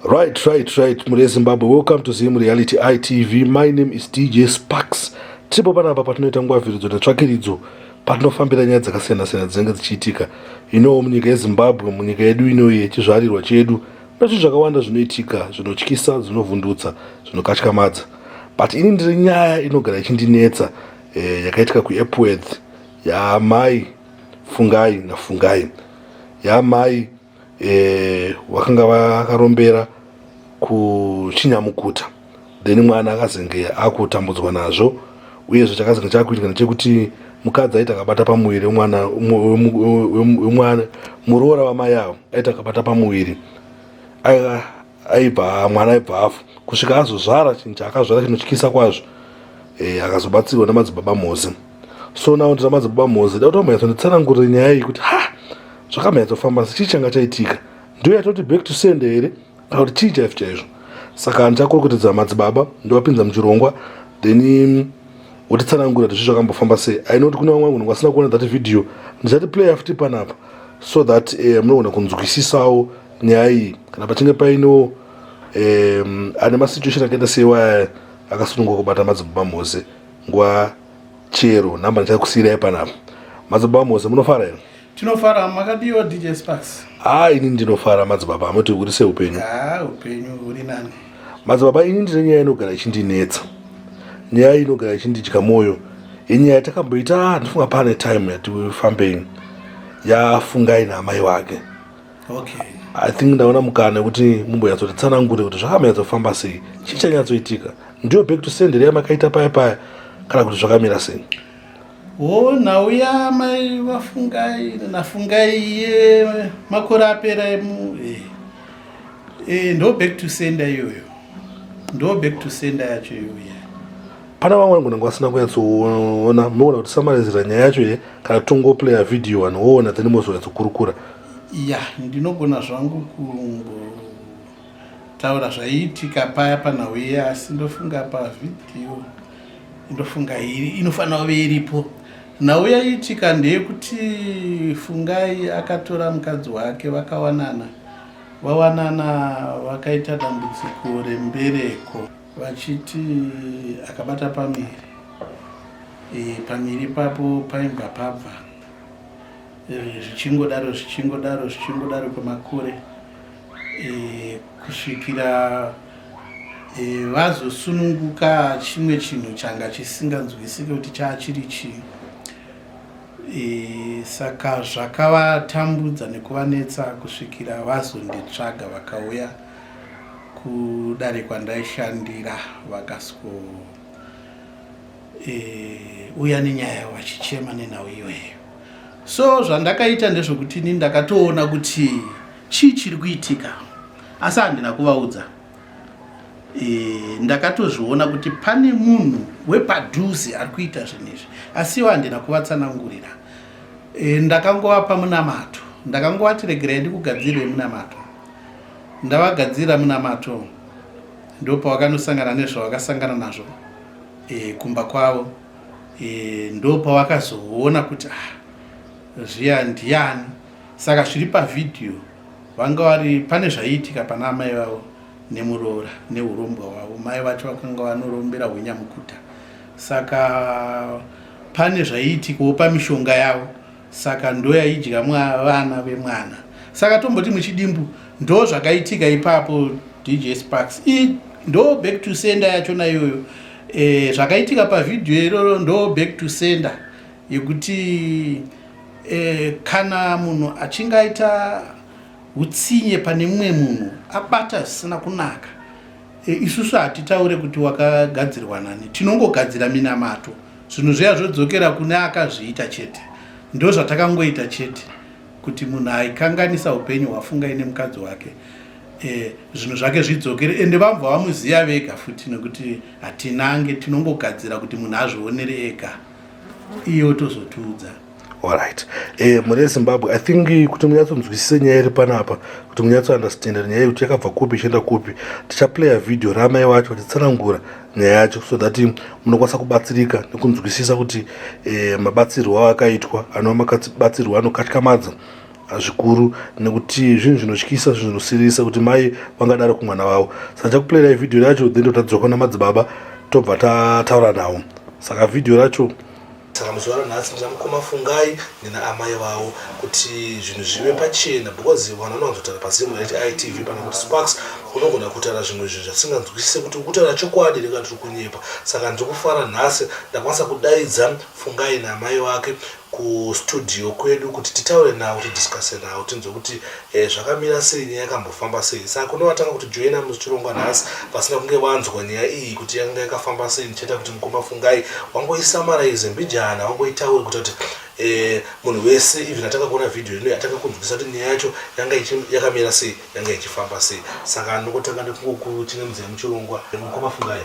Right. Mune Zimbabwe, welcome to Zim Reality ITV. My name is DJ Sparks. Tiripo panapa patinoita ngwavhiridzo netsvakiridzo, patinofambira nyaya dzakasiyana-siyana dzinenge dzichiitika inowo munyika yeZimbabwe, munyika yedu inoyi yechizvarirwa chedu. Mune zvinhu zvakawanda zvinoitika, zvinotyisa, zvinovhundutsa, zvinokatyamadza. But ini ndiri nyaya inogara ichindinetsa, yakaitika kuEpworth, yaamai Fungai naFungai, yaamai vakanga vakarombera kuchinyamukuta. Then mwana akazenge akutambudzwa nazvo. Uyezve chakazenge chakuitika ndechekuti mukadzi aiti akabata pamuviri wemwana, wemwana muroora wamai avo aiti akabata pamuviri, aibva mwana aibva afa, kusvika azozvara chinhu chaakazvara chinotyisa kwazvo. Akazobatsirwa namadzibaba Mhozi. So now ndina Madzibaba Mhozi, da kuti vamhanyatsonditsanangurire nyaya iyi kuti ha, zvakamhanyatsofamba chii changa chaitika. Ndiyo yatoti back to sender here, kana kuti chii chaizvo chaizvo? Saka ndichakurukutidza madzibaba, ndovapinza muchirongwa, then wotitsanangura kuti zvi zvakambofamba sei. I know kuti kune vamwe vanhu vasina kuona that video. Ndichati playa futi panapa so that munogona kunzwisisawo nyaya iyi, kana pachinge paino ane masituation akaita seiwaya akasununguka kubata Madzibaba Mhoze nguva chero. Nhamba ndichakusiyirai panapa. Madzibaba Mhoze, munofara here? Tinofara. Makadiwa, DJ Sparks? Ha, ini ndinofara, madzibaba. Amoti uri seupenyu? Ha, upenyu huri nani. Madzibaba, ini ndine nyaya inogara ichindinetsa, nyaya inogara ichindidya mwoyo. Inyaya yatakamboita, ndifunga pane time yatifambei, yaFungai naamai wake. I think ndaona mukana wekuti mumbonyatsotitsanangure kuti zvakambanyatsofamba sei, chii chanyatsoitika. Ndiyo back to sender yamakaita paya paya, kana kuti zvakamira sei? Ho, nhau yamai vaFungai naFungai yemakore apera emu ndo back to sender iyoyo, ndo back to sender yacho iyoyo. Pana vamwe vanogona kunge vasina kunyatsoona. Munoona kuti samarizira nyaya yacho here, kana tongoplaya video, vanhu voona, then mozonyatsokurukura? Ya, ndinogona zvangu kumbotaura zvaiitika paya panhau iye, asi ndofunga pavhidhiyo, ndofunga iri inofanira kuve iripo. Nhau yaiitika ndeyekuti Fungai akatora mukadzi wake, vakawanana. Vawanana, vakaita dambudziko rembereko, vachiti akabata pamiri. Pamiri ipapo paimbva pabva. Zvichingodaro, zvichingodaro, zvichingodaro kwemakore, kusvikira vazosununguka chimwe chinhu changa chisinganzwisike kuti chaa chiri chii. Saka zvakavatambudza nekuvanetsa kusvikira vazonditsvaga, vakauya kudare kwandaishandira, vakasiko uya nenyaya vachichema nenhau iyoyo. So zvandakaita ndezvokuti ini ndakatoona kuti chii chiri kuitika, asi handina kuvaudza. Ndakatozviona kuti pane munhu wepadhuze ari kuita zvinhu izvi, asiwo handina kuvatsanangurira. Ndakangovapa munamato, ndakangovati regerai ndikugadzirire munamato. Ndavagadzirira munamato, ndopavakanosangana nezvavakasangana nazvo kumba kwavo. Ndopavakazoona kuti ah, zviya ndiani. Saka zviri pavhidhiyo, vanga vari pane zvaiitika pana amai vavo nemuroora neurombwa hwavo. Mai vacho vakanga vanorombera hwenyamukuta, saka pane zvaiitikawo pamishonga yavo, saka ndoyaidya vana vemwana. Saka tomboti muchidimbu ndo zvakaitika ipapo, DJ Sparks. Ndo back to sender yachona iyoyo. Zvakaitika pavhidhiyo iroro ndo back to sender yekuti kana munhu achinge aita utsinye pane mumwe munhu, abata zvisina kunaka, isusu hatitaure kuti wakagadzirwa nani. Tinongogadzira minamato, zvinhu zviya zvodzokera kune akazviita chete. Ndo zvatakangoita chete, kuti munhu aikanganisa upenyu hwaFungai nemukadzi wake, zvinhu zvake zvidzokere, ende vabva vamuziva vega futi, nekuti hatinange, tinongogadzira kuti munhu azvionere ega, iye otozotiudza. Alright. Mune Zimbabwe, I think kuti munyatsonzwisise nyaya iri panapa, kuti munyatsounderstanda nyaya yekuti yakabva kupi ichienda kupi, tichaplaya vhidhiyo ramai vacho vachitsanangura nyaya yacho, so that munokwanisa kubatsirika nekunzwisisa kuti mabatsirwo akaitwa, anova mabatsirwo anokatyamadza. zvikuru nekuti zvinhu zvinotyisa zvinhu zvinosiririsa kuti mai vangadaro kumwana wavo. Saka ndichakuplayirai vhidhiyo racho then totadzoka namadzibaba tobva tataura nawo. Saka vhidhiyo racho. Saka muzuva ranhasi ndina mukoma Fungai nina amai vavo kuti zvinhu zvive pachena because vanhu vanowanzotaura paZim Reality ITV pana kuti Sparks unogona kutaura zvimwe zvinhu zvatisinganzwisise kuti ukutaura chokwadi here kana tiri kunyepa. Saka ndiri kufara nhasi ndakwanisa kudaidza Fungai naamai vake kustudio kwedu kuti titaure navo tidiscase navo tinzwe kuti eh, zvakamira sei nyaya yakambofamba sei. Saka kune vatanga kutijoina muchirongwa nhasi vasina kunge vanzwa nyaya iyi kuti yakanga yakafamba sei, ndichaita kuti mukoma Fungai wangoisamaraize mbijana wangoitaure kuita kuti eh, munhu wese even atanga kuona vhidhiyo ino atanga kunzwisa kuti nyaya yacho yanga yakamira sei yanga ichifamba sei. Saka ndongotanga nekungokuchingamidza muchirongwa mukoma Fungai.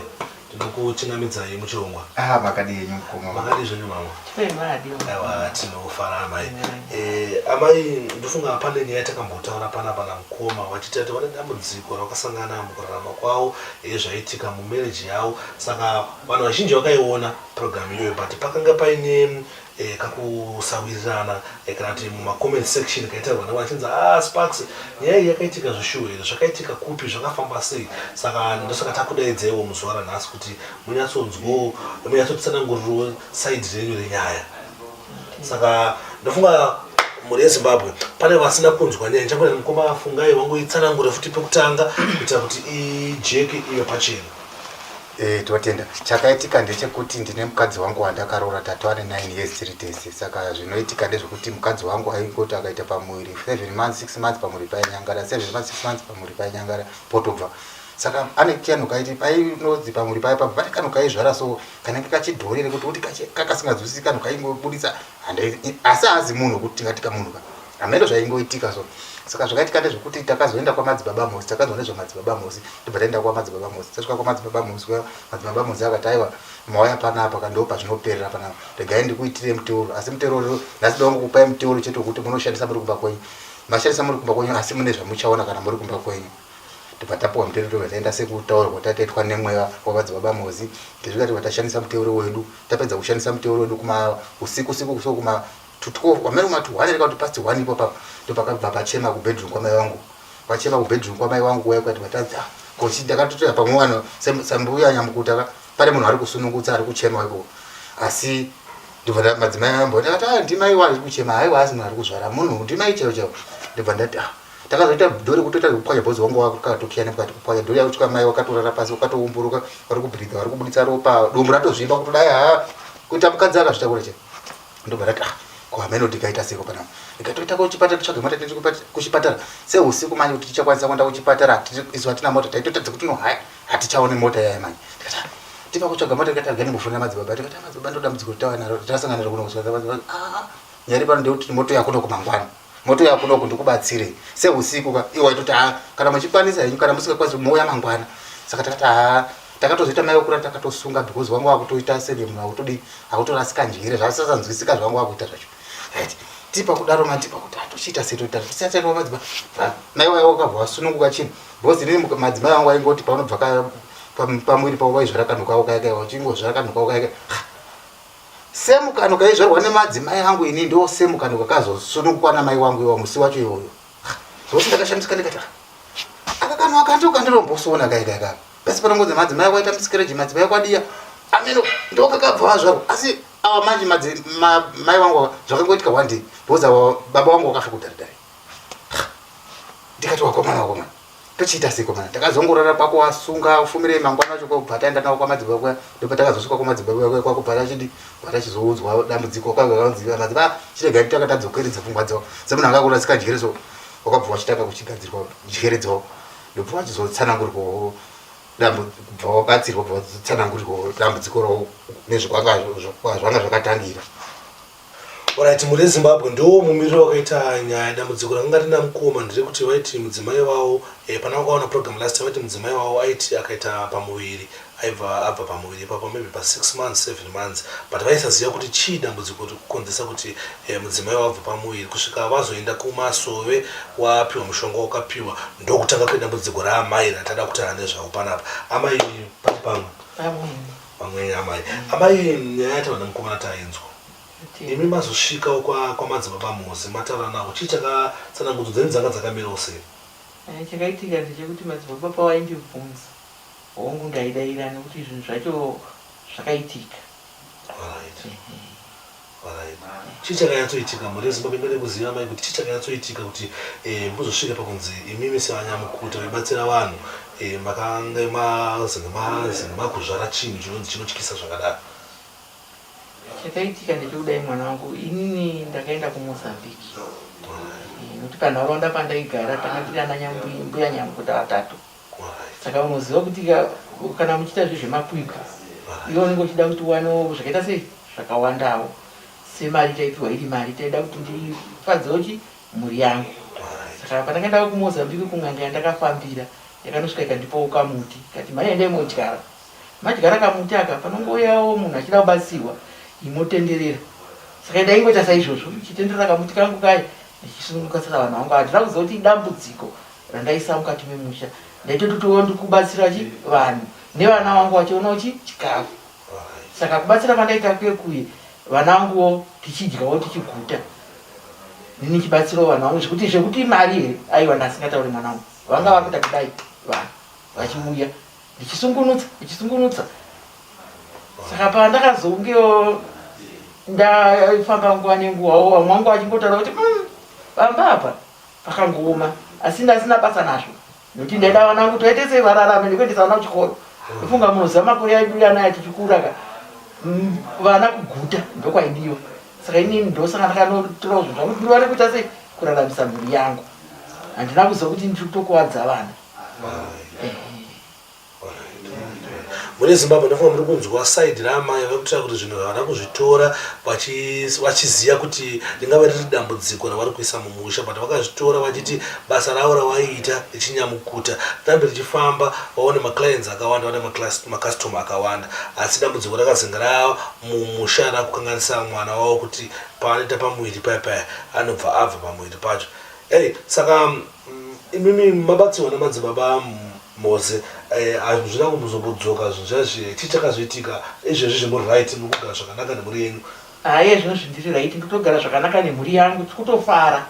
Tinokuchinamidzai muchirongwa. Ah, makadii henyu mukoma? Makadii zvenyu mama? Aiwa, tinofara amai. Eh, amai ndofunga pane nyaya yatakambotaura panapa namukoma vachiti ati vane dambudziko ravakasangana mukurarama kwavo eh, zvaitika mumarriage yavo. Saka vanhu vazhinji vakaiona program iyoyo but pakanga paine eh, kakusawirirana eh, kana kuti mumacomment section kaitaurwa navo achinzi ah Sparks nyaya iyi yakaitika zvishuwo here zvakaitika kupi zvakafamba sei saka ndosaka takudaidzaiwo muzuva ranhasi kuti munyatsonzwawo munyatsotsanangurirawo side renyu renyaya saka ndofunga mhuri yeZimbabwe pane vasina kunzwa nyaya ndichangona mukoma Fungai wangoitsanangura futi pekutanga kuitira kuti ijeke ive pachena. Eh, totenda. Chakaitika ndechekuti ndine mukadzi wangu wandakaroora tatova ne 9 years tiri tese. Saka zvinoitika ndezvekuti mukadzi wangu aingoti akaita pamuviri 7 months 6 months pamuviri painyangara 7 months 6 months pamuviri painyangara potobva. Saka ane kanhu kaiti painodzi pamuviri paye pabva pane kanhu kaizvara so kanenge kachidhori rekuti kuti kakasingadzwisisi kanhu kaingobuditsa asi haazi munhu wekuti tingati kamunhu ka hameno zvaingoitika so saka zvakaitika ndezvekuti takazoenda kwamadzibaba Mosi takanzwa nezvamadzibaba Mosi ndobva taenda kwamadzibaba Mosi tasvika kwamadzibaba Mosi madzibaba Mosi akati aiwa mauya panapa ka ndo pazvinoperera panapa regai ndikuitire muteuro asi muteuro nhasi ndowangu kupai muteuro chete wekuti munoshandisa muri kumba kwenyu mashandisa muri kumba kwenyu asi mune zvamuchaona kana muri kumba kwenyu ndobva tapuwa muteuro tobva taenda sekutaura kwatataitwa nemweya wamadzibaba Mosi ndisvika tobva tashandisa muteuro wedu tapedza kushandisa muteuro wedu kuma usiku siku so kuma to 12 kwamene kuma to 1 reka kuti past 1 ipo papo ndopakabva pachema kubedroom kwamai vangu vachema kubedroom kwamai vangu kuya kwati vatadzi ah kochi ndakatotoya pamwe vanhu sambuya nyamukuta ka pane munhu ari kusunungutsa ari kuchema ikoko asi ndobva madzimai ambo ndakati ah ndimai wa ari kuchema haiwa asi munhu ari kuzvara munhu ndimai chaiwo chaiwo ndobva ndati ah takazoita dhori kutoita kupwanya bhozi wangu wakatokiya nepakati kupwanya dhori yakutywa mai wakatorara pasi wakatoumburuka vari kubhiridha vari kubuditsa ropa dumbu ratozvimba kutodai haa kuita mukadzi akazvitakura chete ndobva ndati ah ko hameno ndikaita seiko panapa ndikatoita kuchipatara totsvaga mota tiende kuchipatara seusiku manje kuti tichakwanisa kuenda kuchipatara isu hatina mota taitotadza kuti nohaya hatichaone mota yaya manje ndikati ah, tipa kutsvaga mota ndikati agani mbofonera madzibaba ndikati ah, madzibaba ndodambudziko ritava naro tasangana naro kuno kusvika madzibaba ah nyaya iri pano ndeyekuti moto yakuno kumangwana moto yakuno ndikubatsire seusiku ka iwe waitoti ah kana muchikwanisa henyu kana musingakwanisi mouya mangwana saka takati ah takatozoita mai vekura takatosunga because wanga wakutoita senge munhu akutodii akutorasika njere zvasasanzwisika zvavanga wakuita zvacho right tipa kudaro mani tipa kuti atochiita sei toita tisataiwa madzimai mai waya wakabva wasununguka chinhu because inini madzimai vangu vaingoti paunobva pamwiri pavo vaizvara kanhu kavo kaya kaya vachingozvara kanhu kavo kaya kaya semukano kaizvarwa nemadzimai angu ini ndo semukano kakazosunungukwa namai wangu iwa musi wacho iwoyo zvose ndakashamisika ndikati aka kanhu aka ndiko kandinombosoona kai kai kaka pese panongonzi madzimai akwaita miscarriage madzimai akwadiya ameno ndokakabva vazvarwa asi awa manje madzi mai wangu zvakangoitika one day because awa baba wangu wakafa kudharidhari ndikati wakomana wakomana tochiita sei komana takazongorara kwako wasunga ufumirei mangwana wacho kwakubva taenda nawo kwamadzibaba kuya ndopa takazosvika kwamadzibaba kuya kwakubva tachidi bva tachizoudzwa dambudziko kwakanzi madzibaba chiregai tanga tadzokeredza pfungwa dzavo semunhu anga akurasika njere so wakabva wachitanga kuchigadzirwa njere dzavo ndobva wachizotsanangurirwawo kubva wabatsirwa bva wachizotsanangurirwawo dambudziko ravo nezvekwanga zvanga zvakatangira. Alright, mhuri yeZimbabwe ndiwo mumiriro wakaita nyaya. Dambudziko ranga rina mukoma nderekuti vaiti mudzimai wavo eh, pana vakaona program last time vaiti mudzimai wavo aiti akaita pamuviri aibva abva pamuviri ipapo maybe pa 6 months 7 months but vaisaziva kuti chii dambudziko riri kukonzesa kuti eh, mudzimai wabva pamuviri kusvika vazoenda kumasove wapiwa mushonga wakapiwa ndokutanga kwedambudziko raamai ratada kutaura nezvavo panapa amai pati pamwe pamwe amai amai nyaya yataura nemukomana tainzwa. Imi mazosvikawo kwamadzibaba Mhozi mataura navo chii chakatsanangudzo dzenyu dzanga dzakamirawo sei? Eh, chakaitika ndechekuti madzibaba pavaindibvunza hongu ndaidaira nekuti zvinhu zvacho zvakaitika. Alright. Alright. Chii chakanyatsoitika mhuri yeZimbabwe ingade kuziva mai kuti chii chakanyatsoitika kuti eh, muzosvika pakunzi imimi sevanyamukuta vaibatsira vanhu eh, makange mazenge mazenge makuzvara chinhu chinonzi chinotyisa zvakadaro. Chakaitika ndechekudai mwana wangu, inini ndakaenda kuMozambique eh, nekuti panharaunda pandaigara tanga tiri ana mbuya nyamukuta vatatu saka unoziva kuti kana muchiita zve zvemakwikwi iwe unenge uchida kuti uwanewo zvakaita sei zvakawandawo semari taipiwa iri mari taida kuti ndifadzewo chi mhuri yangu saka pandakaenda kuMozambique kun'anga yandakafambira yakanosvika ikandipawo kamuti kati mhai endai modyara Madyara kamuti aka panongouyawo munhu achida kubatsirwa imotenderera saka ndaingoita saizvozvo ndichitenderera kamuti kangu kaye ndichisununguka saka vanhu vangu handina kuziva kuti idambudziko randaisa mukati memusha ndaitototiwo ndikubatsira chi vanhu nevana vangu vachionawo chi chikafu saka kubatsira kwandaita kuye kuye vana vanguwo tichidyawo tichiguta nini chibatsirawo vanhu vangu zvekuti zvekuti mari here aiwa ndasingatauri mwana wangu vanga vakuita kudai vanhu vachiuya ndichisungunutsa ndichisungunutsa saka pandakazongewo ndafamba nguva nenguvawo vamwe vangu vachingotaura kuti mm, pamba apa pakangooma asi ndasina basa nazvo nekuti ndaida vana vangu toite sei vararame nekuendesa vana kuchikoro ndofunga munoziva makore aidu anaya tichikura ka mm, vana kuguta ndokwaidiwa saka inini ndosaka ndakanotorawo zvinhu zvangu ndinowane kuita sei kuraramisa mhuri yangu handina kuziva kuti ndiri kutokuwadza vana Mune Zimbabwe ndofunga muri kunzwa side raamai vekutira kuti zvinhu havana kuzvitora vachiziva kuti ringave riri dambudziko ravari kuisa mumusha but vakazvitora vachiti basa ravo ravaiita richinyamukuta rirambe richifamba vaone maclients akawanda vaone macustomer akawanda asi dambudziko rakazenge ramumusha rakukanganisa mwana wavo kuti paanoita pamuviri paya paya anobva abva pamuviri pacho Hey, saka mm, imimi mabatsirwa namadzibaba Mose eh, hazvina kumbozombodzoka zvinhu zviya zviya chii chakazoitika izvezvi zvimuri right muri kugara zvakanaka nemhuri yenyu haye zvino zvindiri right ndikutogara zvakanaka nemhuri yangu tikutofara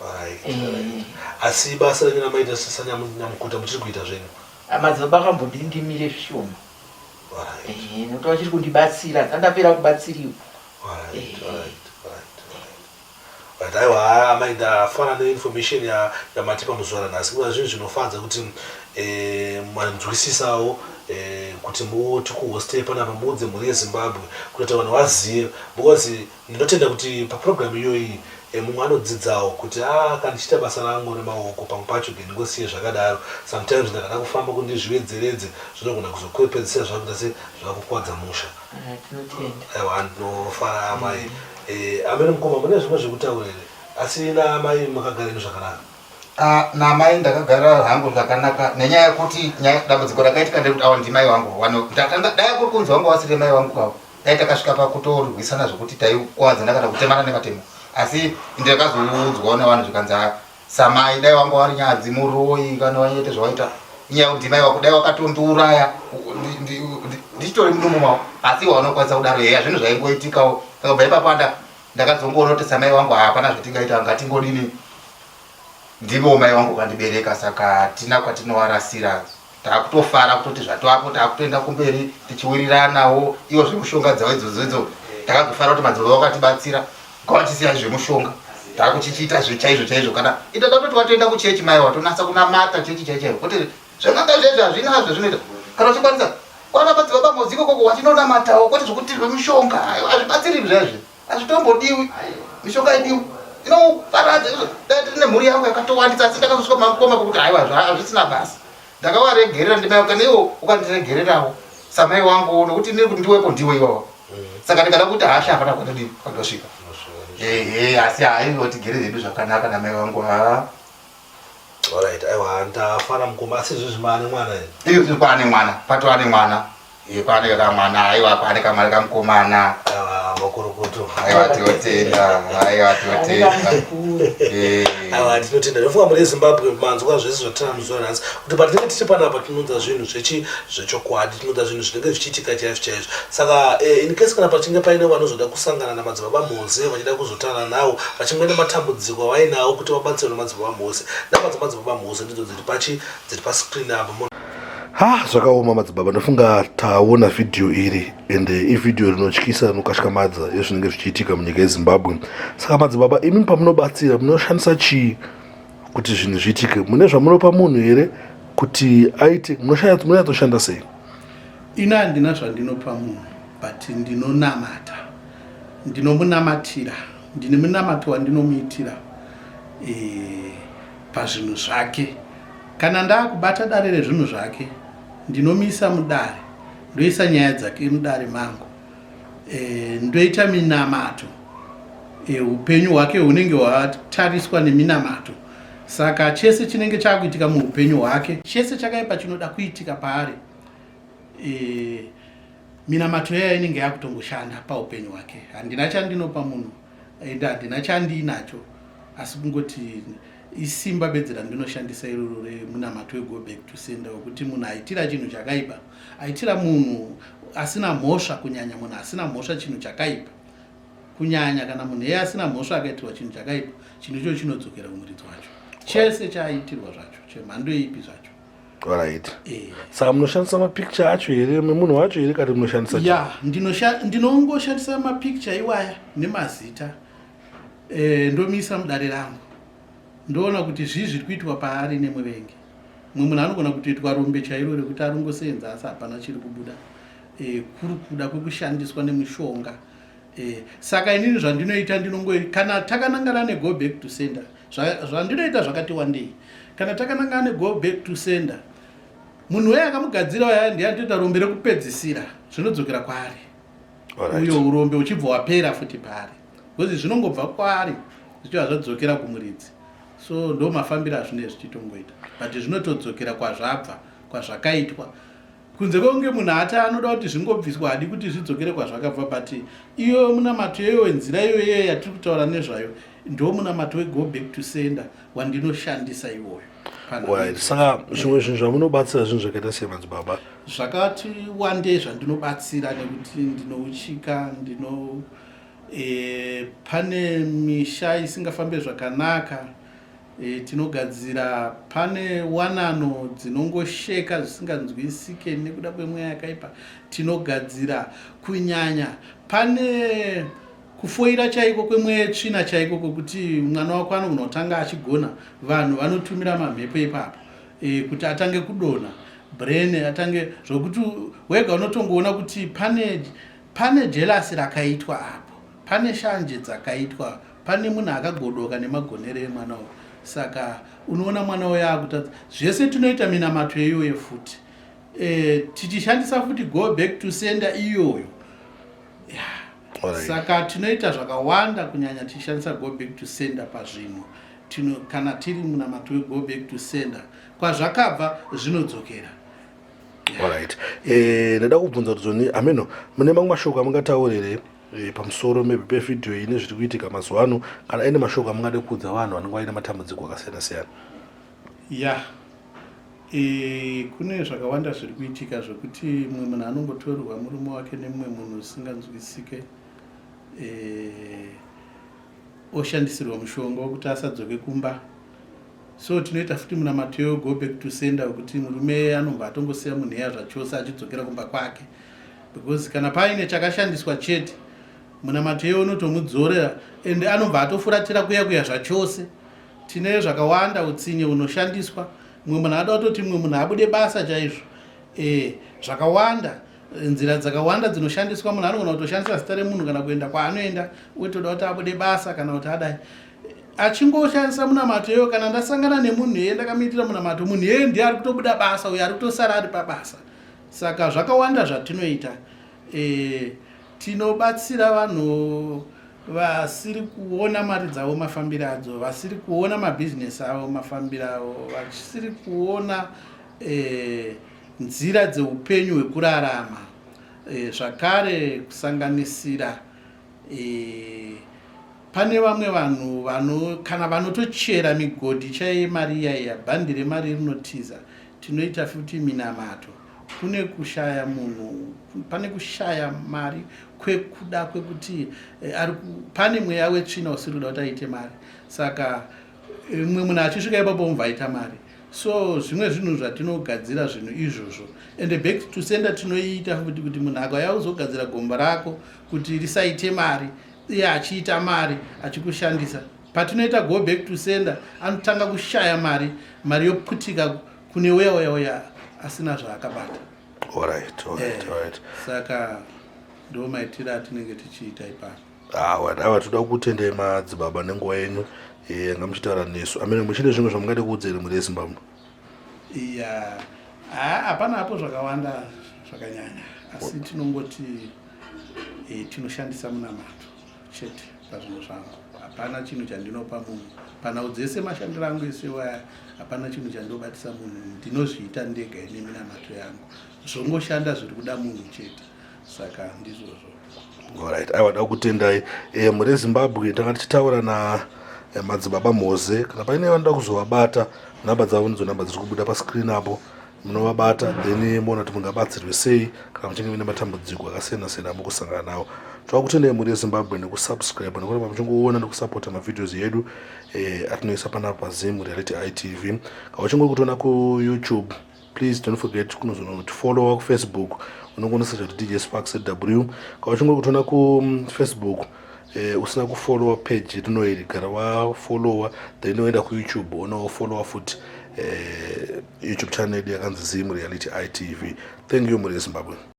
right, eh. right. asi basa renyu ramaita sesanyamukuta muchiri kuita zvenyu ah, madzibaba akambondindimire zvishoma eh, nekuti vachiri kundibatsira dzandapera kubatsiriwa right, right, right. But aiwa amai ndafara neinformation yamatipa muzuva ranhasi kuva zvinhu zvinofadza kuti eh, manzwisisawo eh, kuti tikuhoste panapa muudze mhuri yezimbabwe kuita vanhu vazive because ndinotenda kuti paprogram iyoyi eh, mumwe anodzidzawo kuti ah, kana ndichiita basa rangu remaoko pamwe pacho ge ndingosiye zvakadaro sometimes ndakada kufamba kuti ndizviwedzeredze zvinogona kuzopedzisira zvakuita se zvakukwadza musha Ah, tinotenda. Aiwa ndinofara amai. Eh, amene mukoma mune zvimwe zvekutaura here? Asi naamai makagara inu zvakanaka. Ah, naamai ndakagara hangu zvakanaka nenyaya yekuti nyaya dambudziko rakaitika ndekuti awa ndimai wangu wano ndatanga dai kuri kunzi wangu wasiri mai wangu kwavo dai takasvika pakutorwisana zvekuti taikuwadzana kana kutemana nematemo asi ndakazoudzwawo nevanhu zvikanzi ah, Samai dai wanga wari nyadzi muroyi kana waite zvawaita inyaya yekuti mai wako dai wakatondiuraya ndichitori mudumbu mavo asi iwe wanokwanisa kudaro heya zvinhu zvaingoitikawo saka kubva ipapo anda ndakazongoona kuti samai wangu hapana zvatingaita ngatingodini ndivo mai wangu kandibereka saka hatina kwatinovarasira takutofara kutoti zvatoapo takutoenda kumberi tichiwiriranawo iwo zvemushonga dzavo idzodzo idzo takazofara kuti madzibaba vakatibatsira ngavachisiya zvemushonga takuchichiita zvechaizvo chaizvo kana itoda kutoti watoenda kuchechi mai watonasa kunamata chechi chaichaiyo kuti zven'anga zvezvo hazvina zvezvinoita kana uchikwanisa kwana madzibaba moziko koko wachinonamatawo kwete zvekuti zvemushonga hazvibatsiri zvezve hazvitombodiwi mishonga idiwi inoparadza izvo dai tiri nemhuri yangu yakatowandisa asi ndakazosvika makoma pokuti haiwa hazvisina basa ndakavaregerera ndimai kana iwo ukandiregererawo samai wangu nokuti inini kuti ndiwepo ndiwe iwawa saka ndikada kuti hasha hapana kwandodii kwandosvika ehe asi haiwa tigere hedu zvakanaka namai wangu haa Alright, aiwa ndafara mukoma asi izvozvi maane mwana here? Iyo kwaane mwana, patova nemwana. Iye kwaane kamwana, aiwa kwaane kamwana kamukomana. Aiwa makorokoto. Munamato. Aiwa tinotenda. Aiwa tinotenda. Eh. Aiwa tinotenda. Ndofunga muri Zimbabwe manzwa zvese zvatana muzuva nhasi. Kuti patinenge tiri panapa tinounza zvinhu zvechi zvechokwadi, tinounza zvinhu zvinenge zvichiitika chaizvo chaizvo. Saka eh, in case kana pachinge paine vanozoda kusangana namadzibaba Mhoze vachida kuzotaura nawo, vachinge nematambudziko avainawo kuti vabatsirwe namadzibaba Mhoze. Namba dzamadzibaba Mhoze ndidzo dziri pachi dziri pascreen apa. Ha zvakaoma madzibaba ndofunga taona vhidhiyo iri ende ivhidhiyo rinotyisa rinokatyamadza yezvinenge zvichiitika munyika yezimbabwe saka madzibaba imi pamunobatsira munoshandisa chii kuti zvinhu zviitike mune zvamunopa munhu here kuti aite munonyatsoshanda sei ini handina zvandinopa munhu but ndinonamata ndinomunamatira ndine munamato wandinomuitira e, pazvinhu zvake Kana ndakubata dare rezvinhu zvake ndinomisa mudare ndoisa nyaya dzake mudare mangu e, ndoita minamato e, upenyu hwake hunenge hwatariswa neminamato saka chese chinenge chakuitika muupenyu hwake chese chakaipa chinoda kuitika paari e, minamato yaya inenge yakutongoshanda paupenyu hwake handina chandinopa munhu ende handina chandiinacho asi kungoti Isimba bedzi randinoshandisa iroro remunamato wego back to sender wekuti munhu aitira chinhu chakaipa, aitira munhu asina mhosva, kunyanya munhu asina mhosva chinhu chakaipa, kunyanya kana munhu iye asina mhosva akaitirwa chinhu chakaipa, chinhu ichocho chinodzokera kumuridzi wacho chese chaaitirwa zvacho chemhando ipi zvacho. Alright. Eh. Saka munoshandisa mapicture acho here memunhu wacho here kati munoshandisa? Ya, ndinongoshandisa mapicture iwaya nemazita. Eh, ndomisa mudare rangu ndoona kuti zvii zviri kuitwa paari nemuvengi mumwe munhu anogona kutoitwa rombe chairo rekuti arongosenza asi hapana chiri kubuda e, kuri kuda kwekushandiswa nemushonga e, saka inini zvandinoita ndinongo kana takanangana nego back to sender zvandinoita zvakati wandei kana takanangana nego back to sender munhu weye akamugadzira waya ndiye anotoita rombe rekupedzisira zvinodzokera kwaari uyo urombe uchibva wapera futi paari because zvinongobva kwaari zvichibva zvadzokera kumuridzi so ndo mafambiro azvinee zvichitongoita but zvinotodzokera kwazvabva kwazvakaitwa kunze kwekunge munhu ati anoda kuti zvingobviswa hadi kuti zvidzokere kwazvakabva but iyo munamato iyoyo nzira iyoyo yatiri kutaura nezvayo ndo munamato wego back to sender wandinoshandisa iwoyo saka zvimwe zvinhu zvamunobatsira zvinhu zvakaita sei madzibaba Zvakati wandei zvandinobatsira nekuti ndinouchika ndino e, pane misha isingafambe zvakanaka e, tinogadzira pane wanano dzinongosheka zvisinganzwisike nekuda kwemweya yakaipa tinogadzira kunyanya pane kufoira chaiko kwemweya yetsvina chaiko kwekuti mwana wako anogona kutanga achigona vanhu vanotumira mamhepo ipapo e, kuti atange kudonha brain atange zvokuti wega unotongoona kuti pane pane jelasi rakaitwa apo pane shanje dzakaitwa pane munhu akagodoka nemagonero emwana uyu saka unoona mwana uyo akutadza zvese tinoita minamato iyoyo futi e, tichishandisa futi go back to sender iyoyo yeah. Saka tinoita zvakawanda kunyanya tichishandisa go back to sender pazvinhu tino kana tiri munamato wego back to sender kwazvakabva zvinodzokera. Alright. Eh, ndada kubvunza kuti zoni ameno mune mamwe mashoko amungataure here eh, pamusoro maybe pevhidhiyo iyi nezviri kuitika mazuva ano kana aine mashoko amungade kuudza vanhu vanenge vaine matambudziko akasiyana siyana. Ya e, kune zvakawanda zviri kuitika zvekuti mumwe munhu anongotorerwa murume wake nemumwe munhu zvisinganzwisike e, oshandisirwa mushonga wekuti asadzoke kumba so tinoita futi munamato yo go back to sender wekuti murume anobva atongosiya munhu iya zvachose achidzokera kumba kwake because kana paine chakashandiswa chete munamato iyo unotomudzorera and anobva atofuratira kuya kuya zvachose tine zvakawanda utsinye unoshandiswa mumwe munhu ada kutoti mumwe munhu abude basa chaizvo e, zvakawanda nzira dzakawanda dzinoshandiswa munhu anogona kutoshandisa zita remunhu kana kuenda kwaanoenda otoda kuti abude basa kana kuti adai achingoshandisa munamato iyoyo kana ndasangana nemunhu iye ndakamuitira munamato munhu iyeye ndiye ari kutobuda basa uyo ari kutosara ari pabasa saka zvakawanda zvatinoita e, tinobatsira vanhu vasiri kuona mari dzavo mafambiro adzo vasiri kuona mabhizinesi avo mafambiro avo vasiri kuona e, nzira dzeupenyu hwekurarama e, zvakare kusanganisira E, pane vamwe vanhu vano kana vanotochera migodhi chaiye mari iya iya bhandi remari rinotiza tinoita futi minamato kune kushaya munhu pane kushaya mari kwekuda kwekuti eh, ari pane mweya wetsvina usiri kuda kuti aite mari saka eh, mumwe munhu achisvika ipapo umva aita mari so zvimwe zvinhu zvatinogadzira zvinhu izvozvo and back to sender tinoiita futi kuti munhu akauya kuzogadzira gomba rako kuti risaite mari iye achiita mari achikushandisa patinoita go back to sender anotanga kushaya mari mari yoputika kune uya uya uya asina zvaakabata alright alright eh, alright saka ndo maitiro atinenge tichiita ipapo awa awa toda kutendai madzibaba nenguva yenyu eh, yanga muchitaura nesu amene muchine zvimwe zvamungade kuudza here mhuri yezimbabwe iya hapana hapo zvakawanda zvakanyanya asi tinongoti e, tinoshandisa munamato chete pazvinhu zvangu hapana chinhu chandinopa munhu panhau dzese mashandiro angu ese waya hapana chinhu chandinobatisa munhu ndinozviita ndega ine minamato yangu zvongoshanda zviri kuda munhu chete saka ndizvozvo Alright, aiwa da kutendai e, mhuri yezimbabwe tanga tichitaura na eh, madzibaba mhoze kana paine vanoda kuzovabata nhamba dzavo ndidzo nhamba dziri kubuda pascreen apo munovabata then moona kuti mungabatsirwe sei kana muchinge muine matambudziko akasiyana siyana amukusangana nawo toda kutendai mhuri yezimbabwe nekusubscribe nekuramba muchingoona nekusapota mavideos edu eh, atinoisa panapa pazim reality itv kana uchingori kutoona kuyoutube please don't forget kunozonotifollowa kufacebook unongonosecha kuti dj sparks w kana uchingori kutoona kufacebook eh, usina kufollowa page rinoiri gara wafollowa then oenda kuyoutube unofollowa futi eh, youtube channel yakanzi zim reality itv thank you mhuri yezimbabwe.